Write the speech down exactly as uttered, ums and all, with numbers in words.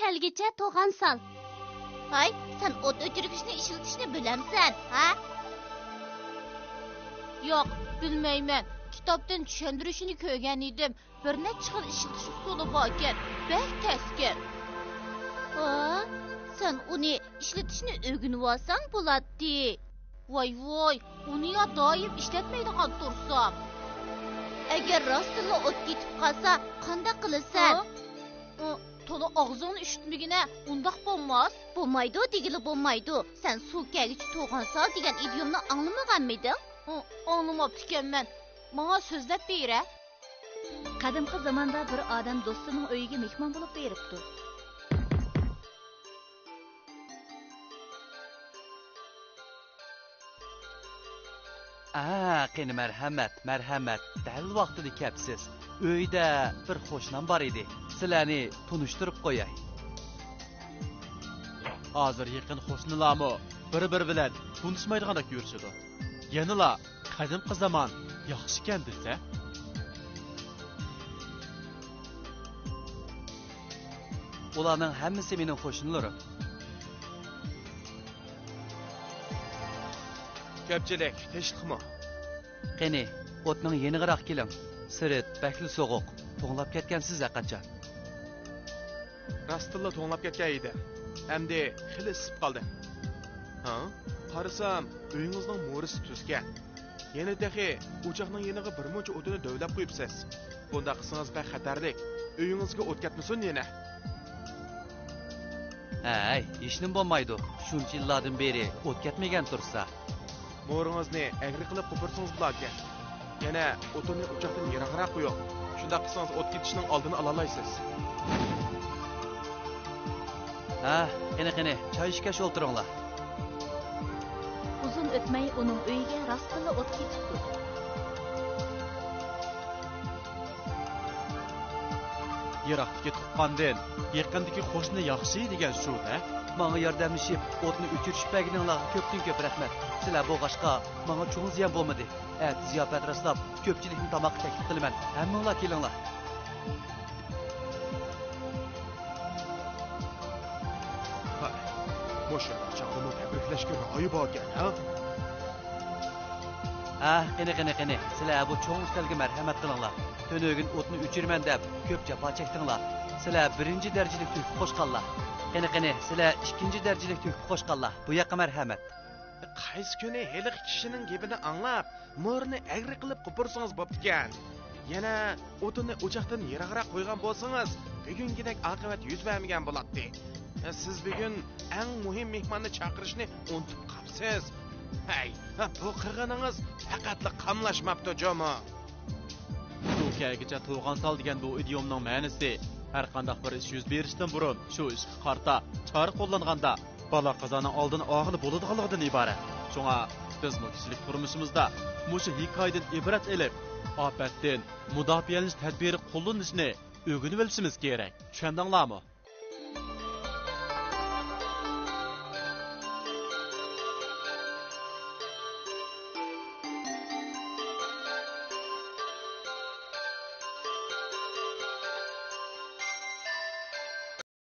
ئەلگىچە توغان سال. ھاي، سەن ئوت ئۆچۈرگۈچنى ئىشلىتىشنى بىلەمسەن، ھە؟ ياق، بىلمەيمەن. كىتابتىن چۈشەندۈرۈشىنى كۆرگەن ئىدىم. بىر نەچچە خىل ئىشلىتىش ئۇسۇلى باركەن. بەك تەسكەن. ھا؟ سەن ئۇنى ئىشلىتىشنى ئۆگىنىۋالساڭ بولاتتى. ۋاي ۋاي، ئۇنى يا دائىم ئىشلەتمەيدىغان تۇرسام. ئەگەر راستتىنلا ئوت كېتىپ قالسا، قانداق قىلىسەن؟ ھا؟ ئۇ، تولا ئاغزىڭنى ئۈشتمىگىنە، ئۇنداق بولماس. بولمايدۇ دېگىلى بولمايدۇ. سەن سۇ كەلگۈچە توغان سال دېگەن ئىدىيومنى ئاڭلىمىغانمىدىڭ؟ ئۇ، ئاڭلىماپتىكەنمەن. ماڭا سۆزلەپ بېرە. قەدىمكى زاماندا بىر ئادەم دوستىنىڭ ئۆيىگە مېھمان بولۇپ بېرىپتۇ. ئا، قېنى، مەرھەمەت، مەرھەمەت، دەل ۋاقتىدا كەپسىز. ئۆيدە بىر قوشنام بار ئىدى، سىلەرنى تونۇشتۇرۇپ قوياي. ھازىر يېقىن قوشنىلارمۇ بىر-بىرى بىلەن تونۇشمايدىغاندەك يۈرۈشىدۇ. يەنىلا قەدىمكى زامان ياخشىكەن دېسە. ئۇلارنىڭ ھەممىسى مېنىڭ قوشنىلىرىم. كۆپچىلىك تىنچلىقمۇ؟ قېنى، ئوتنىڭ يېنىغىراق كېلىڭ. سىرت بەكلا سوغۇق. توڭلاپ كەتكەنسىز ھەرقاچان. راستتىنلا توڭلاپ كەتكەن ئىدى. ئەمدى خېلى ئىسسىپ قالدى. ھا؟ قارىسام، ئۆيىڭىزنىڭ مورىسى تۈزكەن. يەنە تېخى ئوچاقنىڭ يېنىغا بىر مۇنچە ئوتۇننى دۆۋىلەپ قويۇپسىز. بۇنداق قىلسىڭىز بەك خەتەرلىك. ئۆيىڭىزگە ئوت كەتمىسۇن يەنە. ھەي، ھېچنېمە بولمايدۇ. شۇنچە يىللاردىن بېرى ئوت كەتمىگەن تۇرسا. مورىڭىزنى ئەگرى قىلىپ قوپۇرسىڭىز بولاركەن. يەنە ئوتۇننى ئوچاقتىن يىراقراق قويۇڭ. شۇنداق قىلسىڭىز ئوت كېتىشنىڭ ئالدىنى ئالالايسىز. ھە، قېنى، قېنى، چاي ئىچكەچ ئولتۇرۇڭلار. ئۇزۇن ئۆتمەي ئۇنىڭ ئۆيىگە راستتىنلا ئوت كېتىپتۇ. يىراقتىكى تۇغقاندىن يېقىندىكى قوشنا ياخشى دېگەن شۇ-دە. ماڭا ياردەملىشىپ ئوتنى ئۆچۈرۈشۈپ بەرگىنىڭلارغا كۆپتىن كۆپ رەھمەت. سىلەر بولغاچقا ماڭا چوڭ زىيان بولمىدى. ئەتە زىياپەت راسلاپ، كۆپچىلىكنى تاماققا تەكلىپ قىلىمەن. ھەممىڭلار كېلىڭلار. ھاي، مۇشۇنداق چاغدىمۇ تەبرىكلەشكە رايى باركەن، ھە؟ ھە، قېنى، قېنى، قېنى، سىلەر بۇ چوڭ ئۈستەلگە مەرھەمەت قىلىڭلار. تۈنۈگۈن ئوتنى ئۆچۈرىمەن دەپ كۆپ جاپا چەكتىڭلار. سىلەر بىرىنچى دەرىجىلىك تۆھپە قوشقانلار. قېنى، قېنى، سىلەر ئىككىنچى دەرىجىلىك تۆھپە قوشقانلار. بۇ ياققا مەرھەمەت. قايسى كۈنى ھېلىقى كىشىنىڭ گېپىنى ئاڭلاپ، مورىنى ئەگرى قىلىپ قوپۇرسىڭىز بوپتىكەن. يەنە ئوتۇننى ئوچاقتىن يىراقراق قويغان بولسىڭىز، بۈگۈنكىدەك ئاقىۋەت يۈز بەرمىگەن بولاتتى. سىز بۈگۈن ئەڭ مۇھىم مېھماننى چاقىرىشنى ئۇنتۇپ قاپسىز. ھەي، بۇ قىلغىنىڭىز پەقەتلا قاملاشماپتۇ جۇمۇ. سۇ كەلگۈچە توغان سال دېگەن بۇ ئىدىيومنىڭ مەنىسى، ھەرقانداق بىر ئىش يۈز بېرىشتىن بۇرۇن شۇ ئىشقا قارىتا چارە قوللانغاندا، بالا قازانىڭ ئالدىنى ئالغىلى بولىدىغانلىقىدىن ئىبارەت. شۇڭا بىزمۇ كىشىلىك تۇرمۇشىمىزدا مۇشۇ ھېكايىدىن ئىبرەت ئېلىپ، ئاپەتتىن مۇداپىئەلىنىش تەدبىرى قوللىنىشنى ئۆگىنىۋېلىشىمىز كېرەك. چۈشەندىڭلارمۇ؟